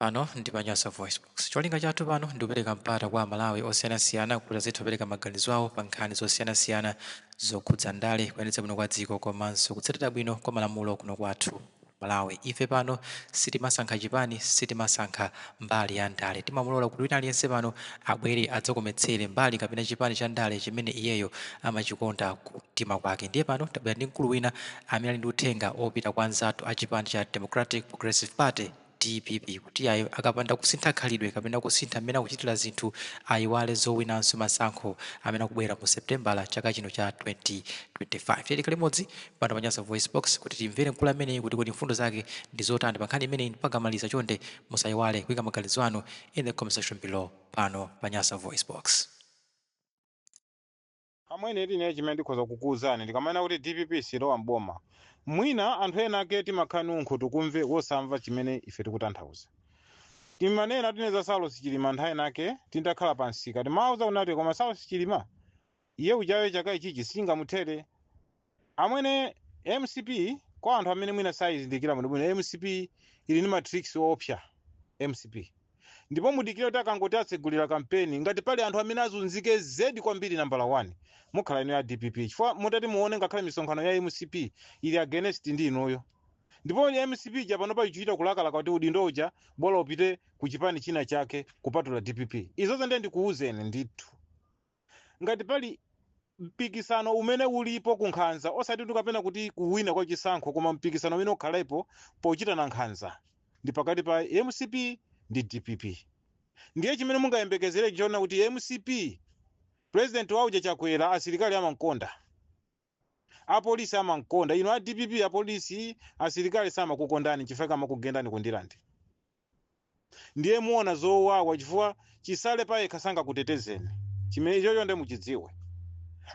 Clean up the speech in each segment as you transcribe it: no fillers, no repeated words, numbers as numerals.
Pano ndi pa Nyasa VoiceBox. Cholinga chathu pano ndi kupereka mpata kwa Amalawi osiyanasiyana kuti azitha kupereka maganizo awo pa nkhani zosiyanasiyana zokhudza ndale, kuyendetsa bwino kwa dziko komanso kutsatira bwino kwa malamulo kuno kwathu Malawi. Ife pano sitimasankha chipani, sitimasankha mbali ya ndale. Timamulola kuti wina aliyense pano abwere adzakometsere mbali kapena chipani cha ndale chimene iyeyo amachikonda ku mtima kwake. Ndiye pano tabwera ndi mkulu wina amene ali ndi uthenga opita kwa anzathu a chipani cha Democratic Progressive Party, DPP, kuti ayo akapanda kusintha khalidwe kapena kusintha mmene akuchitira zinthu, ayiwale zowinanso masankho amene akubwera mu Septembala chaka chino cha 2025. Tiyeni limodzi pano pa Nyasa Voice Box kuti timvere mkulu ameneyi kuti kodi mfundo zake ndi zotani pa nkhani imeneyi. Mpakamaliza, chonde musayiwale kuyika maganizo anu in the comment section below pano pa Nyasa Voice Box. Amwene, ine chimene ndikhoza kukuwuzani, ndikamanena kuti DPP silowa mboma, mwina anthu ena ake timakhala nunkhu tikumve wosamva chimene ife tikutanthauza. Timanena tine za Saulos Chilima, nthawi inake tintakhala pa msika timawuza kunati, koma Saulos Chilima iye uchayo chaka ichichi sichingamuthere. Amwene, MCP, kwa anthu amene mwina sayizindikira bwinobwino, MCP ili ndi ma tricks opsa MCP, ndipo mudikire kuti akangoti atsegulira kampeni, ngati pali anthu amene azunzike zedi kwambiri, nambala 1 mukhala inu ya DPP, chifukwa mutati muone ngakhale misonkhano ya MCP ili against ndi inuyo. Ndipo MCP ja pano pachichita kulakalaka kuti udindo uja bola upite ku chipani china chake kupatula DPP. Izozo ndiye ndikuwuzeni ndithu, ngati pali mpikisano umene ulipo ku nkhanza, osati tukapena kuti kuwina kwa chisankho, koma mpikisano umene ukhalepo pochitana nkhanza ndi pakati pa MCP ndi DPP. Ndiye chimene mungayembekezere chiona kuti MCP, president wawo Chakwera, asilikali amankonda, apolisi amankonda. Inu a DPP, apolisi, asilikali samakukondani chifukwa amakugendani kundilande. Ndiye muona zowawa, chifukwa Chisale payekha sangakutetezeni. Chimene ichocho ndiye muchidziwe.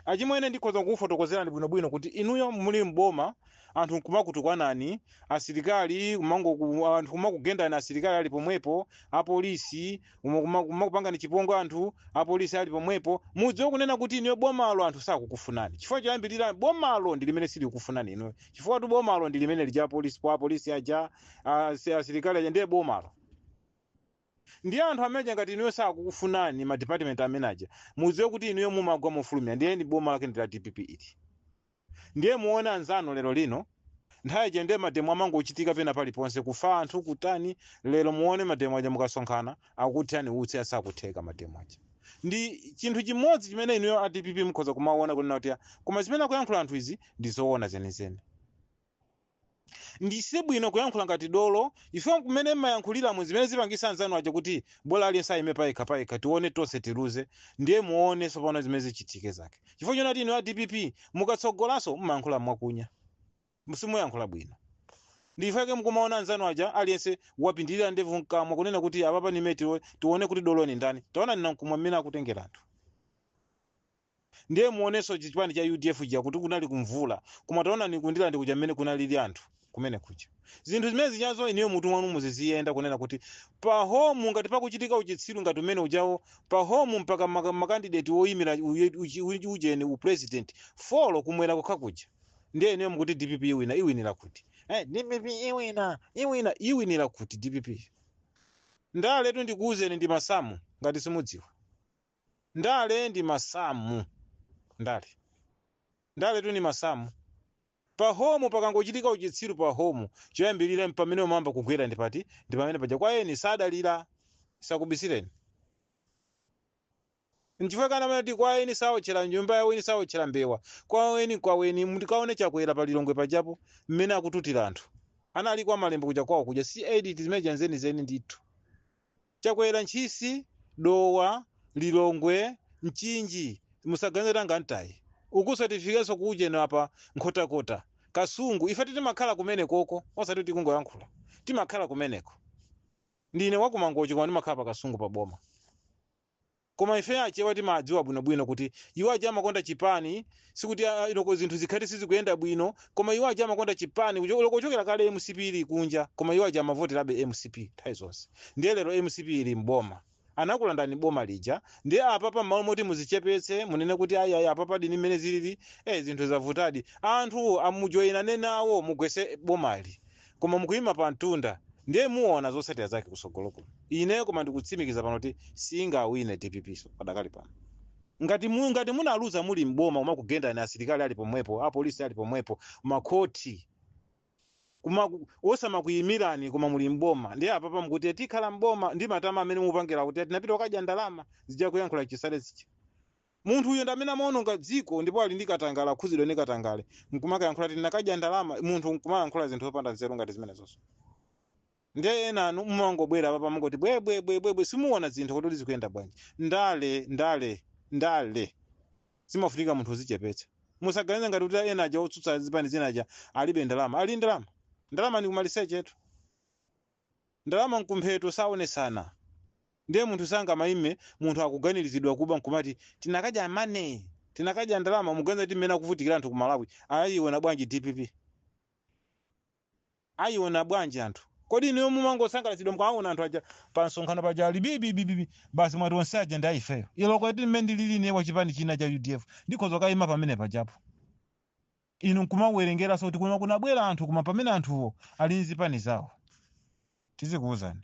Achimwene, ndikhoza kukufotokozerani bwinobwino kuti inuyo muli mboma, anthu nkumakutukwanani, asilikali anthu kumakugendani asilikali ali pomwepo, apolisi kumakupangani chipongwe anthu apolisi ali pomwepo, mudziwe kunena kuti inuyo bomalo anthu sakukufunani. Chifukwa choyambirira, bomalo ndi limene silikukufunani inuyo, chifukwa tu bomalo ndi limene lija apolisi po apolisi aja, asilikali aja, ndiye bomalo. Ndiye anthu amene ngati inuyo sakukufunani, ma department amene aja, mudziwe kuti inuyo mumagwa mofulumira. Ndiye ni boma lake ndi la DPP ili. Ndiye muone anzanu lero lino, nthawi ija ndiye mademo amangochitika pena paliponse, kufa anthu, kutani. Lero muone mademo aja, mukasonkhana akukuthirani utsi, asakutheka mademo aja. Ndi chinthu chimodzi chimene inuyo a DPP mukhoza kumaona kunena kuti, koma zimene akuyankhula anthu izi ndi zoona zenizeni. Ndi sibwino kuyankhula ngati dolo ife kumene mmayankhuliramo, zimene zipangisa anzanu aja kuti bola aliyense ayime payekha payekha, tione tonse tiluze. Ndiye muone tsopano zimene zichitike zake, chifukwa chonati inu a DPP mukatsogolanso mmayankhula mwakunya, simuyankhula bwino. Ndifake mukumaona anzanu aja aliyense wapindirira ndevu mkamwa kunena kuti apapa nime tione kuti dolo ni ndani. Taona Nankhumwa mmene akutengera anthu. Ndiye muonenso chipani cha UDF ja, kuti kunali kumvula, koma taona nikundira ndi kuja mmene kunalili anthu kumene kuja. Zinthu zimene zichazo inuyo mutu mwanu muziziyenda kunena kuti pa home ngati pakuchitika uchitsiru ngati umene ujawo pa home, mpaka ma candidate woyimira ujeni u president 4 kumwera kokha kuja, ndiye inuyo mukuti DPP iwina. Iwinira kuti? DPP iwina, iwina, iwinira kuti DPP? Ndale tu, ndikuwuzeni, ndi masamu. Ngati simudziwa, ndale ndi masamu. Ndale, ndale tu ni masamu. Pa home pakangochitika uchitsiru pa home, choyambirira pamene umamba kugwera ndi pati? Ndi pamene paja kwa eni sadalira. Sakubisireni, nchifukwa kana amene kwa eni saotchera nyumba yawo, eni saotchera mbewa kwa eni kwa eni. Mutikaone Chakwera pa Lilongwe pajapo mmene akututira anthu, anali kwa Malembo kuja kwawo kuja, si edit zimene zenizeni ndithu. Chakwera Ntchisi, Dowa, Lilongwe, Mchinji, musaganize tanga ntayi ukuso tifikenso kuujeno apa Nkhotakota, Kasungu. Ife timakhala kumene koko, osati tikungoyankhula, timakhala kumeneko. Ndine wakumangochi, koma ndimakhala pa Kasungu pa boma. Koma ife Achewa timadziwa bwinobwino kuti iwo aja amakonda chipani, sikuti iloko zinthu zikhati sizikuyenda bwino, koma iwo aja amakonda chipani kuchokera kale MCP ili kunja, koma iwo aja amavoterabe MCP nthawi zonse. Ndiye lero MCP ili mboma, anakulandani boma lija. Ndiye apapa m'malo moti muzichepetse, munene kuti ayi, ayi, apapa dini mmene zilili, zinthu zavutadi, anthu amujoyinane nawo mugwese bomali, koma mukuyima pa mtunda. Ndiye muona zotsatira zake kusogoloko. Ine koma ndikutsimikiza pano kuti singawine DPP. So padakali pano, ngati munaluza muli mboma, umakugendani asilikali ali pomwepo, apolisi ali pomwepo, makhoti kuma osamakuyimirani, koma muli mboma. Ndiye apapa mukuti tikhala mboma ndi matama amene mupangira kuti tinapita kukadya ndalama zija, kuyankhula chisale zicha. Munthu uyo ndi amene amaononga dziko, ndipo ali ndi katangale, akhuzidwa ndi katangale, nkumakayankhula kuti tinakadya ndalama. Munthu nkumayankhula zinthu zopanda nzeru ngati zimenezonso. Ndiye ena anu mumangobwera papa, mungoti bwebwebwebwe, simuona zinthu kuti zikuyenda bwanji. Ndale, ndale, ndale zimafunika munthu uzichepetsa. Musaganize ngati kuti ena aja otsutsa zipani zina aja alibe ndalama. Ali ndalama. Ndalama ndi kumalisechetu, ndalama nkumpheto, saonesana. Ndiye munthu sangamayime, munthu akuganirizidwa kuba, nkumati tinakadya money, tinakadya ndalama. Muganiza kuti mmene akuvutikira anthu ku Malawi ayiona bwanji DPP? Ayiona bwanji anthu? Kodi inuyo mumangosangalatsidwa mukaona anthu aja pa msonkhano paja ali bibibibibi, basi mwati onse aja ndi aifeyo? Ilo kwati mmene ndilili ine wa chipani china cha UDF, ndikhoza kayima pamene pajapo, inu nkumawerengeranso kuti kuna kunabwera anthu, koma pamene anthuwo ali nzipani zawo. Tizikuwuzani,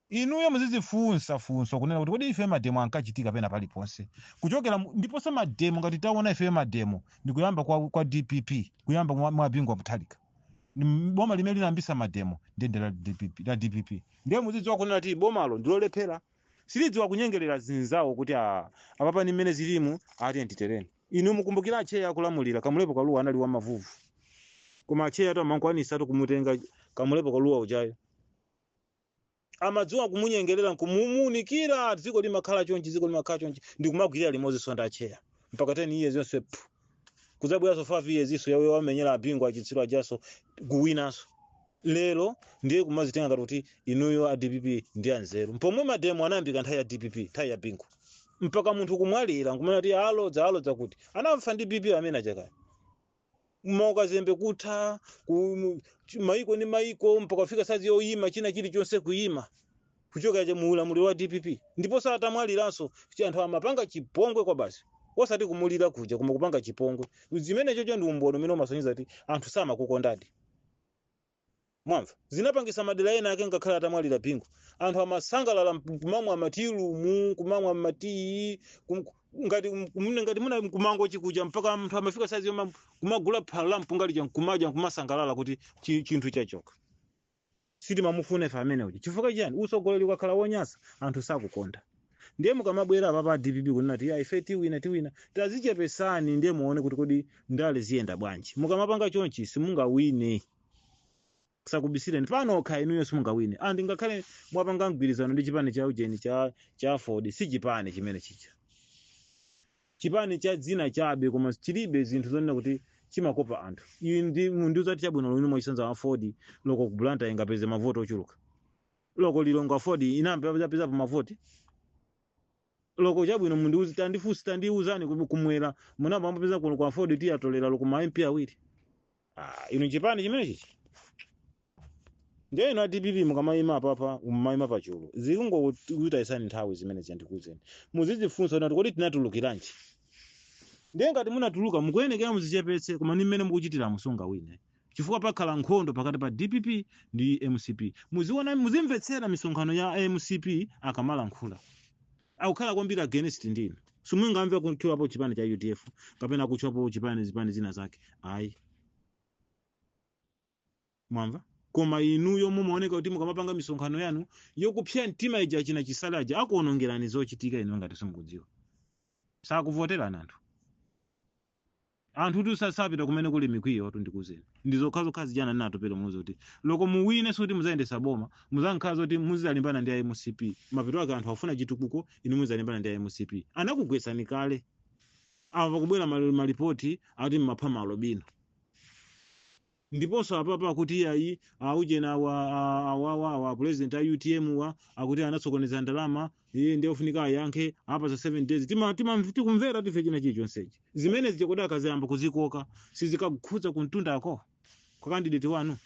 inuyo muzizifunsa funso kunena kuti kodi ife mademo ankachitika pena paliponse kuchokera ndiponso mademo ngati taona ife mademo ndikuyamba kwa DPP, kuyamba mwa Bingu Mutharika. Ni boma limene linayambisa mademo ndende la DPP, la DPP. Ndiye muzidziwa kunena kuti bomalo ndilolephera, silidziwa kunyengerera zinzawo kuti a apapa ni mmene zilimu ati nditereni. Inu mukumbukira acheya akulamulira, Kamulepo Kaluwa anali wa mavuvu, koma acheya atu amankwanisa atu kumutenga Kamulepo Kaluwa ujayo, amadziwa kumunyengerera nkumumuunikira, dziko limakhala chonchi, dziko limakhala chonchi, ndikumagwirira limodzi sonda acheya mpaka 10 years yonse phu. Kudzabweranso 5 years iso yawe wamenyera abingu achitsiru ajaso kuwinanso lero. Ndiye kumazitenga ngati kuti inuyo a DPP ndi anzeru, pomwe mademo anayambika nthawi ya DPP, nthawi ya Bingu, mpaka munthu kumwalira nkumana kuti alodza, alodza kuti anamfa ndi BP amene achakaya maukazembe kutha maiko ndi maiko mpaka kufika sazi yoyima, china chilichonse kuyima kuchoka cha muulamuliro wa DPP. Ndipo satamwaliranso anthu amapanga chipongwe kwa basi, osati kumulira kuja, koma kupanga chipongwe. Zimene chocho ndi umboni umene umasonyeza kuti anthu samakukondadi. Mwamva, zinapangisa madera ena ake ngakhale atamwalira Bingu anthu amasangalala kumamwa matilumu, kumamwa matiyi, ngati muna kumango chikuja, mpaka anthu amafika sazi yoma kumagula phala la mpunga lija nkumadya nkumasangalala kuti chinthu chachoka, sitimamufuna ife amene uja. Chifukwa chiyani? Usogoleri ukakhala wonyasa, anthu sakukonda. Ndiye mukamabwera apa pa DPP kunena kuti ya ife tiwina, tiwina, tazichepesani, ndiye muone kuti kodi ndale ziyenda bwanji. Mukamapanga chonchi simungawine, sakubisireni pano okha, inuyo simungawine. Andi ngakhale mwapanga mgwirizano ndi chipani cha ujeni cha Ford, si chipani chimene chicha, chipani cha dzina chabe, koma chilibe zinthu zonena kuti chimakopa anthu. Iyi ndi mundiuza chabwino inu, mwachisanza wa Ford loko ku Blantyre ingapeze mavoti ochuluka? Loko Lilongwe Ford inambe yapezapo mavoti loko? Chabwino, mundiuzi, tandifusi, tandiuzani, kumwera munambo ambapeza kuno kwa Ford tiyatolera loko ma MP awiri? Ah, inu chipani chimene chichi. Ndiye inu a DPP mukamayima apapa, mumayima pachulu, zikungokutayisani nthawi zimene ziyandikuzeni. Muzidzifunsa kuti kodi tinatulukiranji? Ndiye ngati munatuluka, mukuyenekera muzichepetse, koma ni mmene mukuchitira musungawine, chifukwa pakhala nkhondo pakati pa DPP ndi MCP. Muziona, muzimvetsera misonkhano ya MCP akamalankhula, akukhala kwambiri against ndinu. Simungamve kutchulapo chipani cha UDF kapena kutchulapo chipani, zipani zina zake, ayi. Mwamva? Koma inuyo mumaoneka kuti mukamapanga misonkhano yanu yokupsya mtima ija, china chisale aja akuonongerani zochitika. Inu ngati simukudziwa, sakuvoterani anthu. Anthu kuti sapita kumene kuli mikwiyo tu. Ndikuzeni, ndi zokhazokha zijana natopere muzi kuti loko muwine, suti muzayendesa boma, muzankhala zoti muzalimbana ndi MCP. Mapeto ake anthu afuna chitukuko, inu muzalimbana ndi MCP. Anakugwetsani kale. Apa kubwera malipoti ati mmapha malobino, ndiponso apapa akuti iyayi, aujena awa, awawa, awa president a UTM wa akuti anasokoneza ndalama, iye ndiye ofunika ayankhe apa za 7 days. Tima tikumvera tife china chilichonsechi. Zimene zija kodi akaziyamba kuzikoka sizikakukhudza kumtundako kwa candidate wanu?